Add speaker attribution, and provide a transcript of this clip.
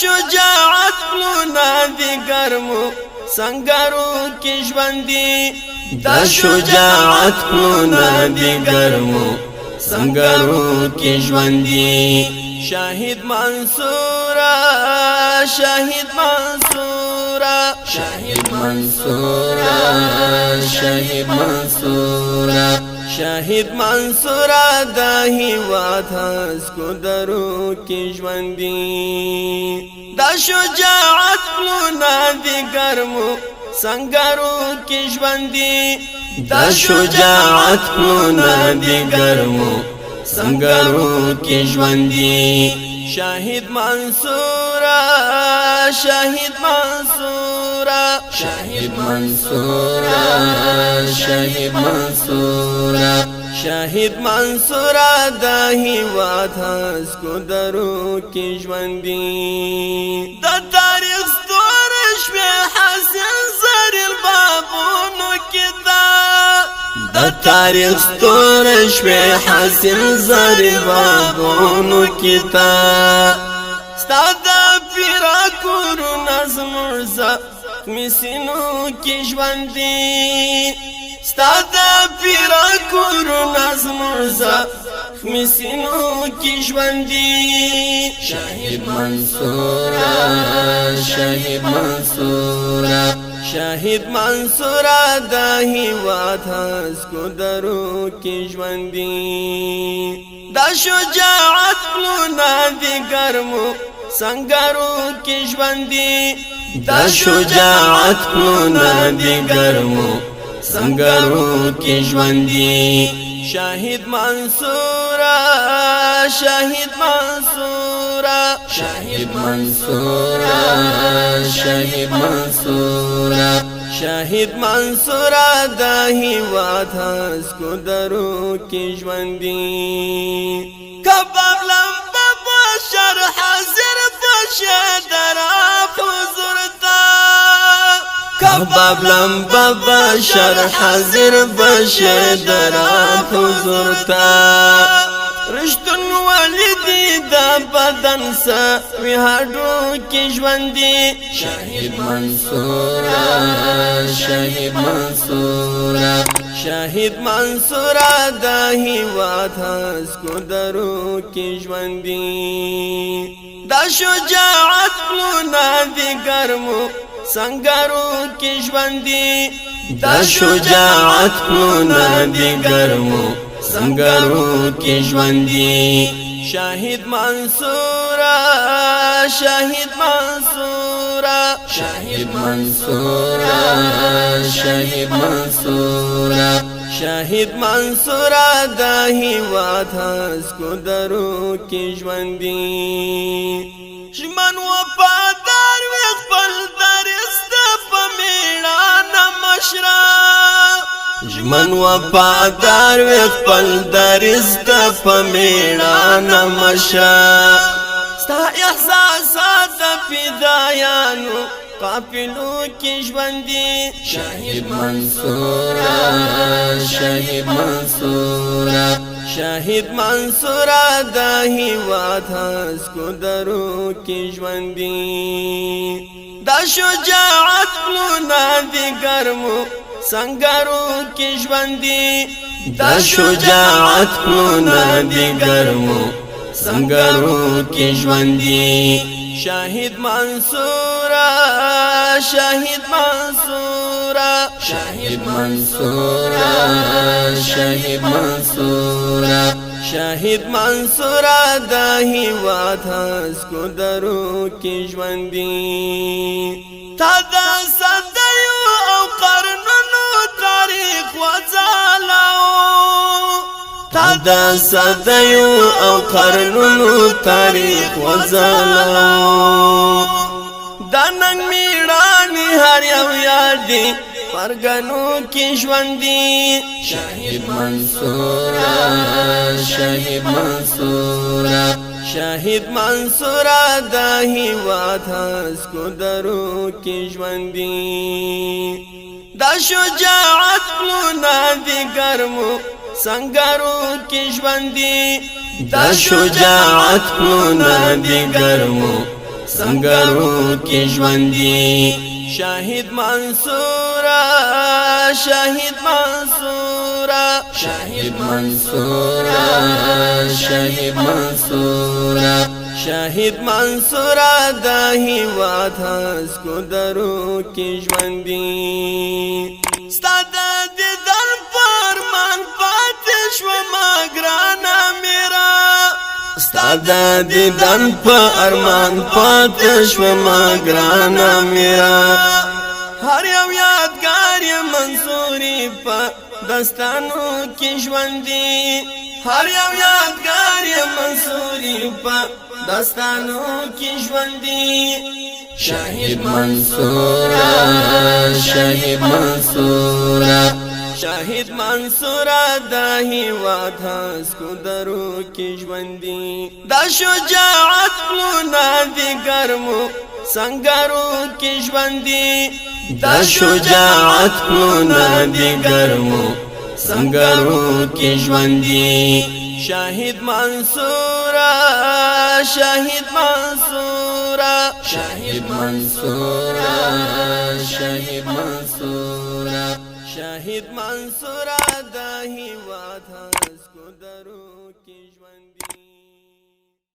Speaker 1: شجاعت پلونه دي ګرمو سنګرو کې ژوندي.
Speaker 2: دا شجاعت پلونه دي ګرمو سنګرو کې ژوندي.
Speaker 1: شهید منصورا، شهید منصورا،
Speaker 2: شهید منصورا، شهید منصورا،
Speaker 1: شهید منصورا، د هیواد هسکو درو کې ژوندي. دا شجاعت پلونه دي ګرمو سنګرو کې ژوندي.
Speaker 2: دا شجاعت پلونه دي ګرمو سنګرو کې ژوندي.
Speaker 1: شهید منصورا، شهید منصورا،
Speaker 2: شهید منصورا، شهید منصورا،
Speaker 1: شهید منصورا، د هیواد هسکو درو کې ژوندي. د تاریخ ستوري شوې حسین زرین بابونو کې دا.
Speaker 2: د تاریخ ستوري شوې حسین زرین بابونو کې تا.
Speaker 1: ستا د پیرا کورونه زموږ زخمي سینو کې ژوندي. ستا د پیرا کورونه زموږ زخمي سینو کې ژوندي.
Speaker 2: شهید منصورا، شهید منصورا،
Speaker 1: شهید منصورا، د هیواد هسکو درو کې ژوندي. دا شجاعت پلونه دي ګرمو سنګرو کې ژوندي.
Speaker 2: دا شجاعت پلونه دي ګرمو سنګرو کې ژوندي.
Speaker 1: شهید منصورا، شهید منصورا،
Speaker 2: شهید منصورا، شهید منصورا،
Speaker 1: شهید منصورا، د هیواد هسکو درو کې ژوندي. کباب لمبه بشر حاضر بشه درا حضور تا.
Speaker 2: کباب لمبه بشر حاضر بشه درا حضور تا.
Speaker 1: رشتون والدی د بدن سوي هډو کې ژوندي.
Speaker 2: شهید منصورا، شهید منصورا،
Speaker 1: شهید منصورا، د هیواد هسکو درو کې ژوندي. دا شجاعت پلونه دي ګرمو سنګرو کې ژوندي.
Speaker 2: دا شجاعت پلونه دي ګرمو سنګرو کې ژوندي.
Speaker 1: شهید منصورا، شهید منصورا،
Speaker 2: شهید منصورا، شهید منصورا،
Speaker 1: شهید منصورا، د هیواد هسکو درو کې ژوندي. ژمن وفادار وي خپل دریځ ته په مېړانه مشره.
Speaker 2: ژمن وفادار وي خپل دریځ ته په مېړانه مشره.
Speaker 1: ستا احساسات د فدایانو قافلو کې ژوندي.
Speaker 2: شهید منصورا، شهید منصورا،
Speaker 1: شهید منصورا، د هیواد هسکو درو کې ژوندي. دا شجاعت پلونه دي ګرمو سنګرو کې ژوندي.
Speaker 2: دا شجاعت پلونه دي ګرمو سنګرو کې ژوندي.
Speaker 1: شهید منصورا، شهید منصورا،
Speaker 2: شهید منصورا، شهید منصورا،
Speaker 1: شهید منصورا، د هیواد هسکو درو کې ژوندي. تا د صدیو او قرنونو تاریخ وځلاو.
Speaker 2: تا د صدیو او قرنونو تاریخ وځلاو.
Speaker 1: د ننګ میړانې هر یو یاد دی پرګنو کې ژوندي.
Speaker 2: شهید منصورا، شهید منصورا،
Speaker 1: شهید منصورا، د هیواد هسکو درو کې ژوندي. دا شجاعت پلونه دي ګرمو سنګرو کې ژوندي.
Speaker 2: دا شجاعت پلونه دي ګرمو
Speaker 1: سنگرو کې ژوندۍ. شهید منصورا، شهید منصورا،
Speaker 2: شهید منصورا، شهید منصورا،
Speaker 1: شهید منصورا، د هیواد هسکو درو کې ژوندۍ. ستا د دیدن فرمان پاتې شو ما ګرانه میرا، ستا د دیدن په ارمان پاتې شو ما ګرانه میرا. هر یو یادګار منصوري په دستانو کې ژوندۍ، هر یو یادګار منصوري په دستانو کې ژوندۍ.
Speaker 2: شهید منصورا، شهید منصورا،
Speaker 1: شهید منصورا، د هیواد هسکو درو کې ژوندۍ. د شجاعت پلونه دي ګرمو سنگرو کې ژوندۍ،
Speaker 2: د شجاعت پلونه دي ګرمو سنگرو کې ژوندۍ.
Speaker 1: شهید منصورا، شهید منصورا،
Speaker 2: شهید منصورا، شهید منصورا،
Speaker 1: شهید منصورا، د هیواد هسکو درو کې ژوندۍ.